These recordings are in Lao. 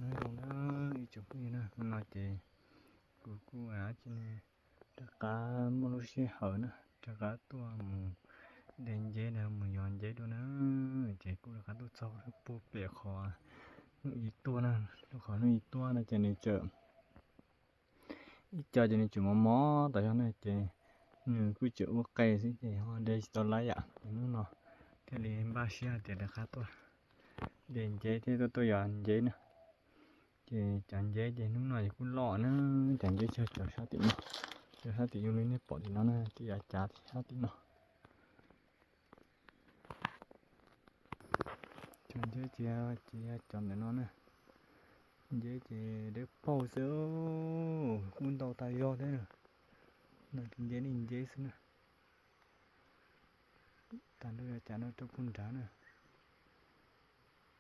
Nói chung đó, ý chụp như nó, nó nói chị, cô, cô ả chị nè, tất cả mua lúa xe hở nữa, tất cả tua mù đen dế nè, mù giòn dế đua nữa, chị cô tất cả tua sâu, nó bù bẹ khó, nó ít tua nè, nó khó nó ít tua nè, chị này chợ. Ít cho chị này chịu mò mò, tại sao này chị, người cứ chịu ua cây xí chị, hoa đây tao lấy ạ, nó nó, cái này ba xe thì đã khá tua, đen dế thế tôi tôi giờ dế nữa. Kem, kem dze, kem, kem hnub no kem kuj lo na, kem dze kem, kem sat ti no, kem sat ti yus li ne pom ti no na, ti a ca ti sat ti no. Kem dze kem, kem kem ntawm no na, dze kem dep pau xwb, kuj ntau tas zog thiab na, no kem dze ni dze xwb na. Tas nrho a ca no rau phun nrad na.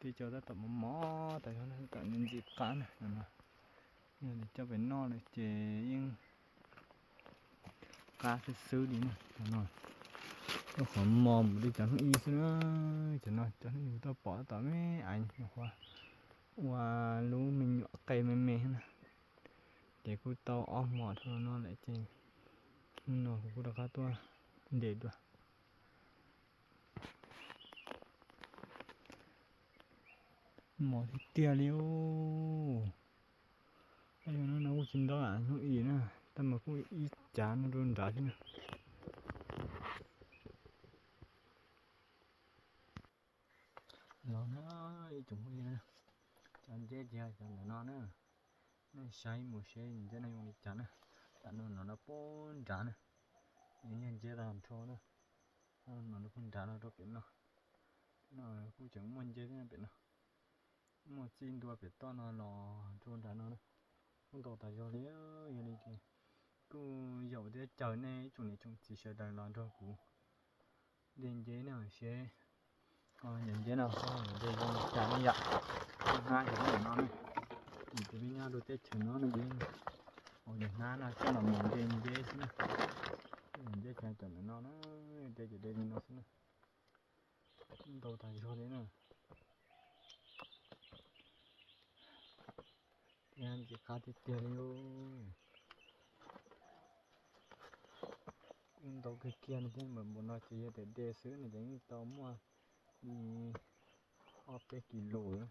Ti cov tab tom mos mos tas zog na, tom ntxim qab na, no. Coj pem no lawm ces yeej qab xwb xwb li na, no. Cov qhov mos mus li cov hnub ib xwb na, cov no cov hnub ib kuv tau pom tab tom me aiv, ua lub me nyuam qe me me na. Ces kuj tau ob hmos dhau no lawm ces hnub no kuv kuj rov qab tuaj ntes dua. Mos tiag tiag li os. Hnub no kuj tsis nto hnub ib na, tab mas kuj ib ca no rau nrad thiab na. Los na, ib tsoom phooj ywg na, cov ntses ces cov ntawm no na, nej saib mus seb ntses no zoo li cas na. Tam no no puag nrad na, yog ntses tag nrho na, no no puag nrad no rau pem no, no kuj tseem muaj ntses thiab pem no. Muaj txij ntua pem toj no los rau nrad no na, kuj ntau tas zog li. Yog li ces kuj yaum thiab caw nej ib tsoom niam tsoom txiv sawv daws los nrog kuv ntes ntses no seb, o, ntses no ho ntes zoo li cas na yom. Hnab ces hnab no na, tim tus peb nyob rau teb chaws no na ces, o, ntses hnab no coj los mus ntes ntses xwb na. Ntses cov ntawm no na, ntes ces ntes li no xwb na. Ntau tas zog li na. Ntses qab tiag tiag li os. Kuj ntau kiag kiag li thiab, npaum no ces yog tias ntes xwb no ces yeej tau muaj li ob peb kis lus na.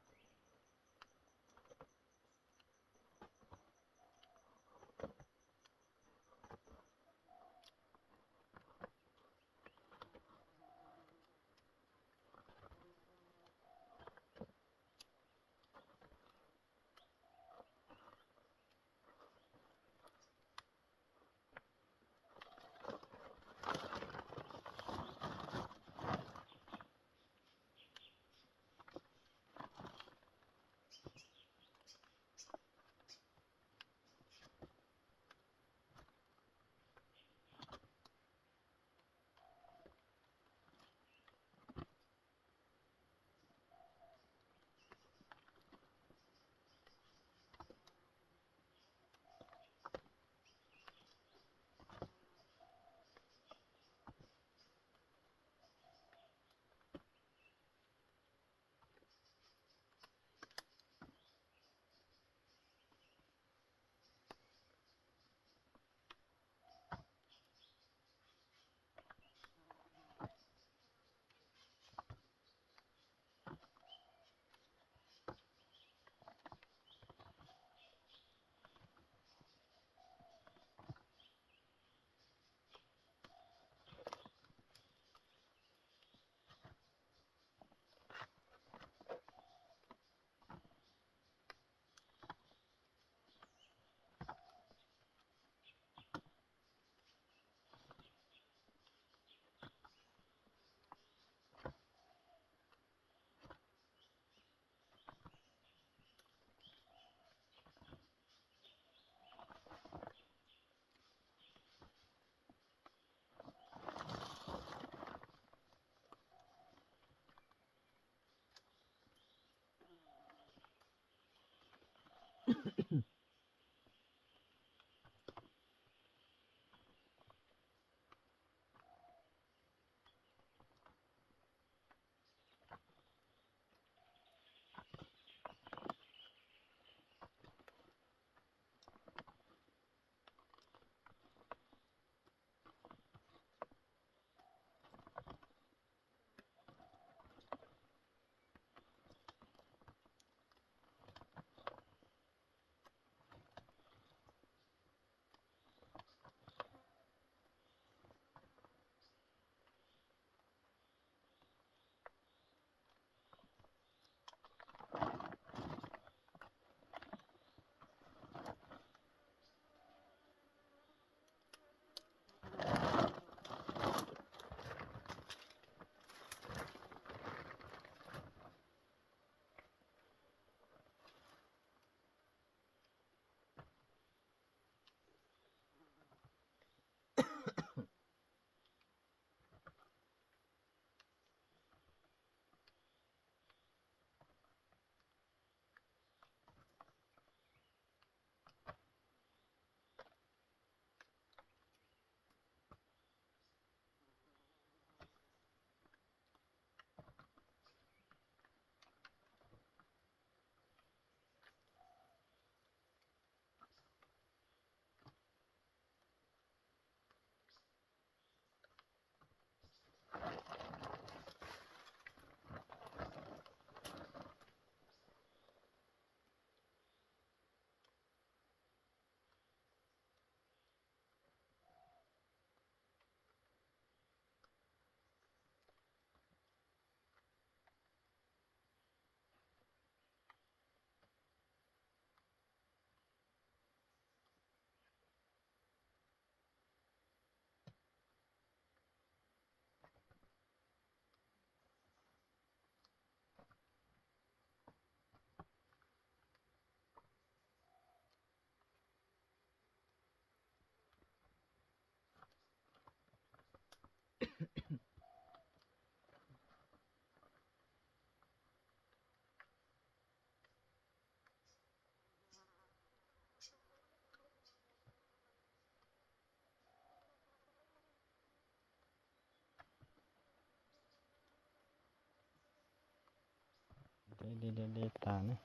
ເດ ເດ ເດຕານະ ນີ້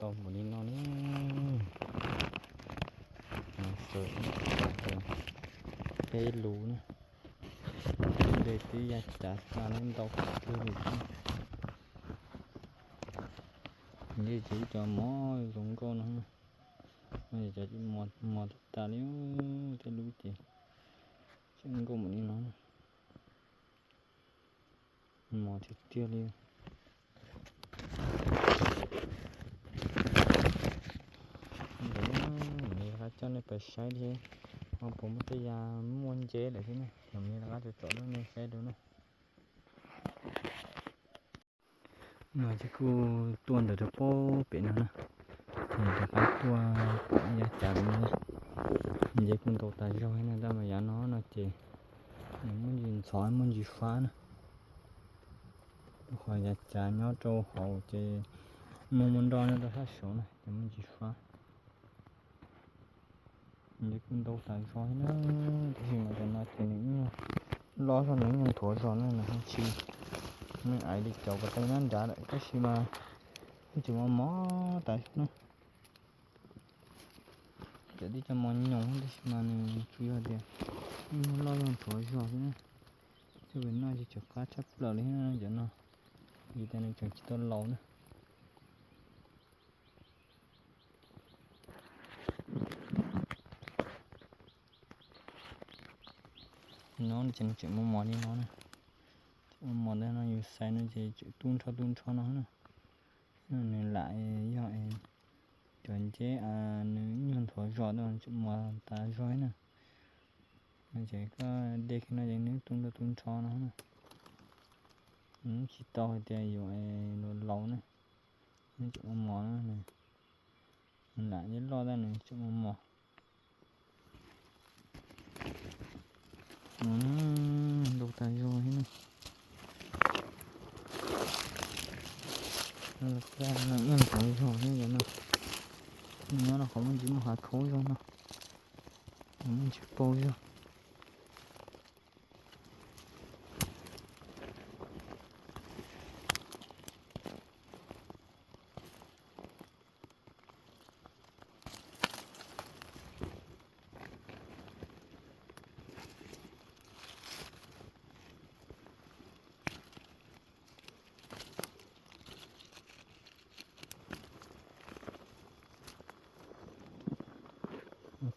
ຕ້ອງໝົດນີ້ເນາະນີ້ ເອີ ເປັນເປລູນະ ເດຕິຍາຈາສາເລັນດອກຄື ນີ້ ເດຈະມອຍລົງກ່ອນນະ ມັນຈະມອຍ ມອຍຕາລິວ ເຕລູເຕ ເຊິ່ງກໍໝົດນີ້ເນາະ. ໝໍເທດເທຍເລີຍ ເດີ ນີ້ລະເຈົ້າໄດ້ໄປໃຊ້ເດ້ ເອົາຜົມມາແຕ່ຢາມ່ວນເຈແຫຼະທີ່ນີ້ ດຽວນີ້ລະກໍຈະເຈາະເບິ່ງໃນໃຊ້ດູນະ. ໜ້ອຍຈະກູຕົວນເດີໂຕໂປເປັນຫັ້ນນະ ນີ້ຈະການຕົວຢາຈານນີ້ ເຈກຸນໂຕຕາຢອຍນະ ດາມາຢານອນເນາະເຈ ມັນຢືນສອນມັນຢູ່ຟ້ານະ ຂໍຢາຈານຍອດໂຕເຮົາເຈ ມົງມັນດອນນະ ຕາຊາຊົນນະ ເຈມັນຢູ່ຟ້າ. ເດັກມັນໂຕຕາຍຊອຍເນາະ ທີ່ມາຈາກນອກເຈນີ້ ລໍຊອນນີ້ຍັງໂທຊອນນັ້ນນະ ຊິ ມັນອາຍເດັກເຈົ້າກໍໄດ້ນັ້ນດາແຫຼະ ກໍຊິມາ ມັນຈະມາໝໍຕາຍຊອຍເນາະ ຈະໄດ້ຈະມາຫຍໍ່ ຈະຊິມານີ້ ຄືວ່າເດ ມັນລໍຊອນໂທຊອນເນາະ ຈະເປັນໜ້າຈະຈັບກາຈັບເປີເລີຍເນາະ ຈະເນາະ ຢູ່ແຕ່ໃນຈັງຊິຕ້ອນເລົ່າເນາະ. ເນາະ ຈະ ຈະມໍ່ໆນີ້ເນາະ ເນາະ ຈະມໍ່ໆເດີເນາະ ຢູ່ໃສເນາະ ຈະ ຈະຕຸ້ນເທົາ ຕຸ້ນເທົາເນາະ ເນາະ ເນາະ ຫຼາຍຢູ່ ເອີ ຈອນເຈ ອາ ເນີ ຍອນໂທຈອດເນາະ ຈະມໍ່ຕາຈອຍເນາະ ມັນຈະກໍເດັກເນາະ ຈະເນີ ຕຸ້ນເທົາ ຕຸ້ນເທົາເນາະ ເນາະ ອືມ ຊິຕໍ່ແຕ່ຢູ່ ເອີ ລົດເລົ່າເນາະ ມັນຈະມໍ່ໆເນາະ ນີ້ ນັ້ນລະ ຢ່າລໍໄດ້ນີ້ ຈະມໍ່ໆ ອືມ ລູກຕາຢູ່ນີ້ນະ ແລ້ວກໍນັ່ງເອື້ອນຂອງຢູ່ນີ້ນະ ນີ້ນະ ເຂົາມັນຊິມາຫາໂທຢູ່ນະ ມັນຊິໂປຢູ່.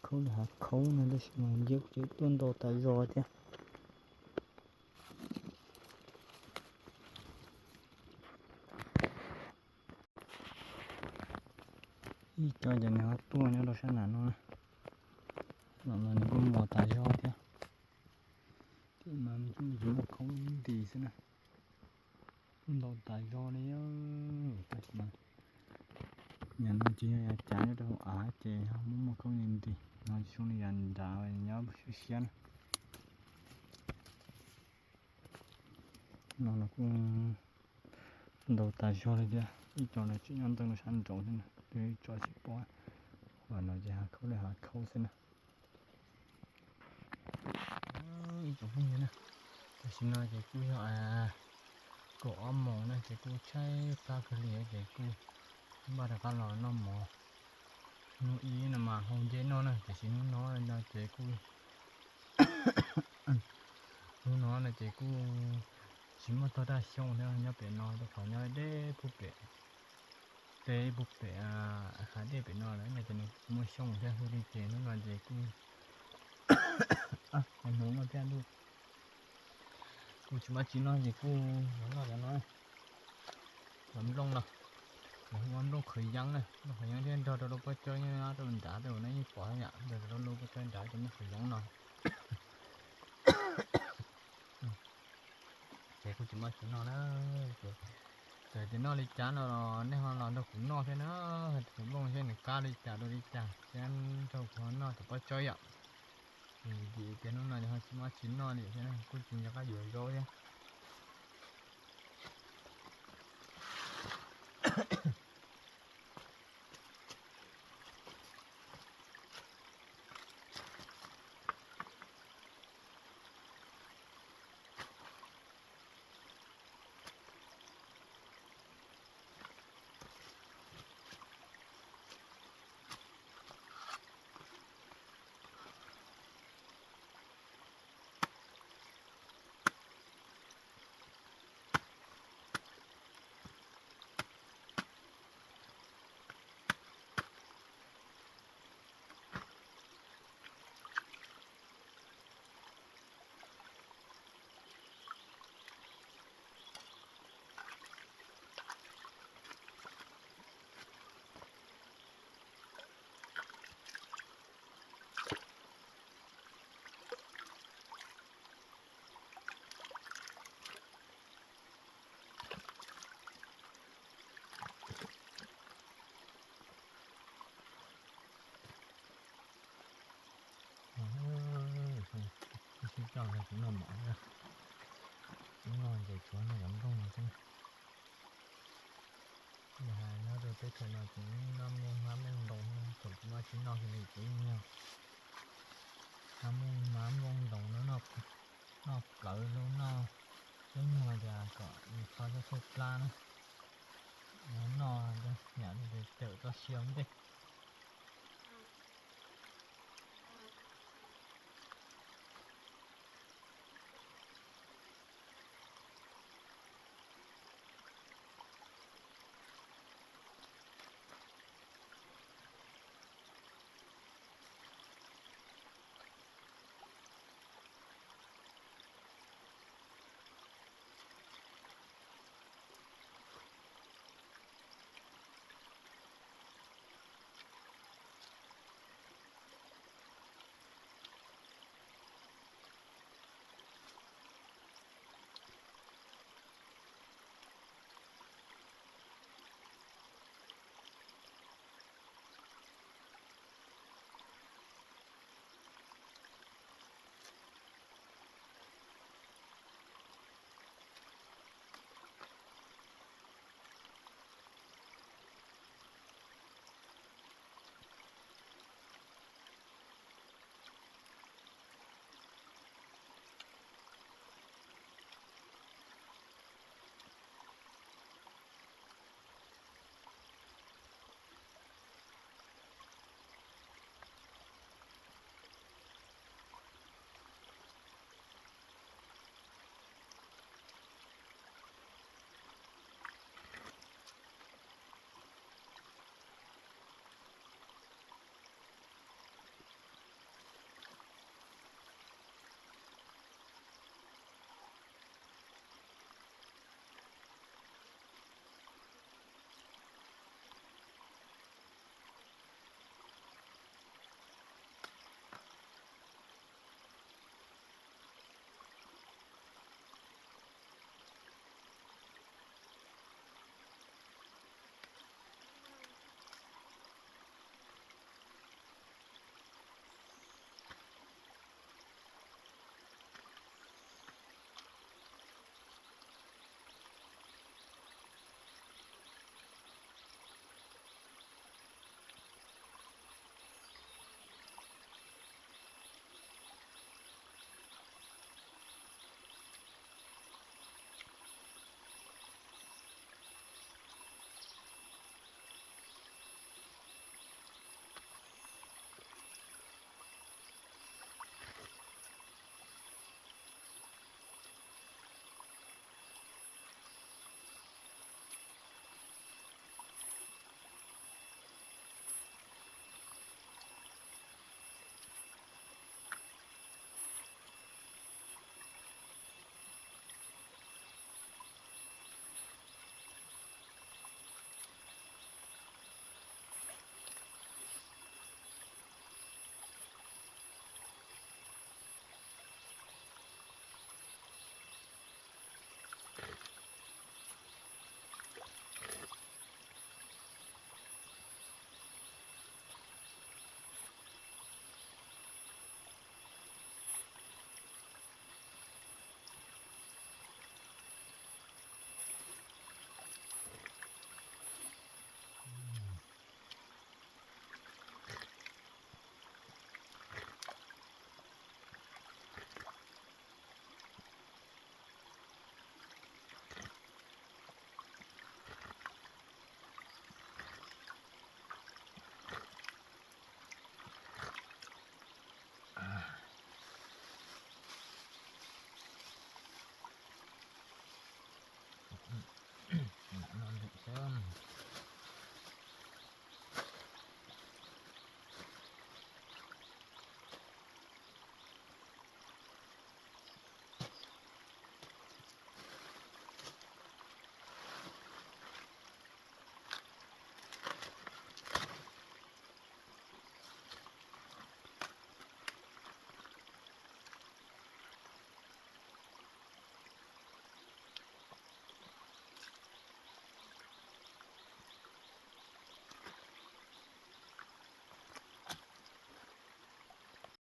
ເຂົາຫາເຂົານະ ເດີຊິມາເຢັບເຈັບຕົ້ນດອກຕາຢໍເດ. ອີ່ ເຈົ້າຢ່າແນວຕົວແນວລັກສະນະເນາະ ລອງນີ້ກໍບໍ່ຕາຍຢໍເດ ທີ່ມາມັນຈະມີເຂົາດີຊິນະ ລອງຕາຍຢໍເດ ມາ ຢ່າງນັ້ນຈະອາຈານເຮົາອາເຈເຮົາບໍ່ມາເຂົ້າຍິນດີເນາະ ຊ່ວງນີ້ຢ່ານດາວຍາວເຊຍນະ ເນາະ ລະກໍໂດຕາໂຈເດ ອີ່ຈອນະຊິຍອນຕັງນະຊັນໂຈເດນະ ເດຈອຊິປອຍ ວ່ານະຈະຫາເຂົ້າໄດ້ຫາເຂົ້າເຊນະ ອີ່ຈອນນີ້ນະ ແຕ່ຊິນະເຈກູຢອ ອາ ກໍອອມໝໍນະ ເຈກູໃຊ້ປາກະເລຍ ເຈກູ ບາດຕະການລອນອມໝໍ ນູອີນະມາໂຮງເຈນອນນະ ເຈຊິນູນອນນະ ເຈກູ ນູນອນນະ ເຈກູ ຊິມາໂຕດາຊົງເດ ຍອເປນອນ ເຈຂໍຍອເດຜູ້ເປ ເຕບຸເປ ອາ ຫາເດເປນອນນະ ຈະມາຊົງເດ ເດເຈນູນອນເຈກູ ອາ ໃຫ້ໜູມາແພນດູ ກູຊິມາຊິນອນເຈກູ ນອນນະ ມັນລົງລະ ມັນລົງເຄີຍຍັງນະ ເຄີຍຍັງເດ ໂດໂດໂດປະຈອຍຍາໂດນດາໂດນຍາ ໂດໂດໂດປະຈອຍດາ ຈະມາເຄີຍຍັງນອນ ເຈກູຊິມາຊິນອນນະ ເຈ ເຈ ເຈນອນລິຈານອນ ໃນຫ້ອງນອນໂດກູນອນເຊນະ ໂດລົງເຊນະ ກາລິຈາໂດລິຈາ ເຈນໂດກູນອນໂດປະຈອຍ ເຈນອນນອນເຈ ເຈນອນນອນເຈ ເຮົາຊິມາຊິນອນນີ້ເຊນະ ກູຈິງຢາກຢູ່ໂດເດ. Noj mov, noj mov ces chuav noj cov nplooj no xwb. Yog hais no rau peb chaw no ces noj mov hmab mov ntoo no, thaum kuv tsis noj ces nws kuj nyuag, hmab mov hmab mov ntoo no noj, noj plawv los noj, noj nyuag tias kom nws kho cov khaub plab na, noj noj nyam cawm txoj sia ntej.